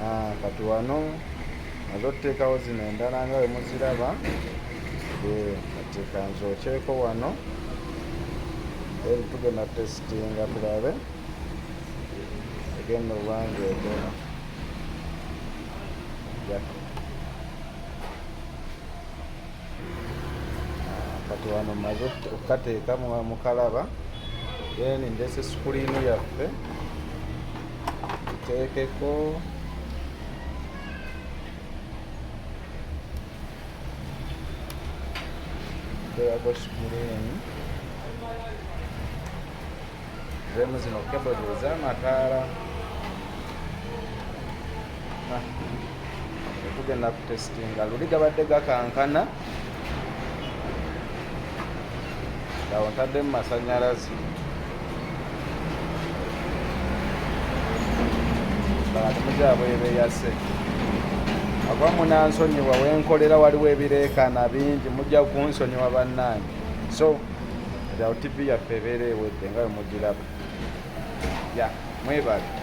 Ah, kati wano maze otuteekawo zino endala nga bwe muziraba. Eh, kati kanzookyeko wano, then tugenda testinga tulabe egenda obanga ekola. Yeah. Ah, kati wano maze okukateeka mukalaba, then ndese screen yaffe tuteekeko. Teekako screen zemu zino cables ez'amataala. Ah, tugenda kutestinga. Luli gabadde gakankana, awo ntaddemu masanyalaze. Temujaba bwebeyase akuba munansonyiwa, wenkolera waliwo ebireekaana bingi, mujja kunsonyiwa bannange. So awo TV yaffe ebeera ewedde nga bwe mugiraba. Ya, mwebale.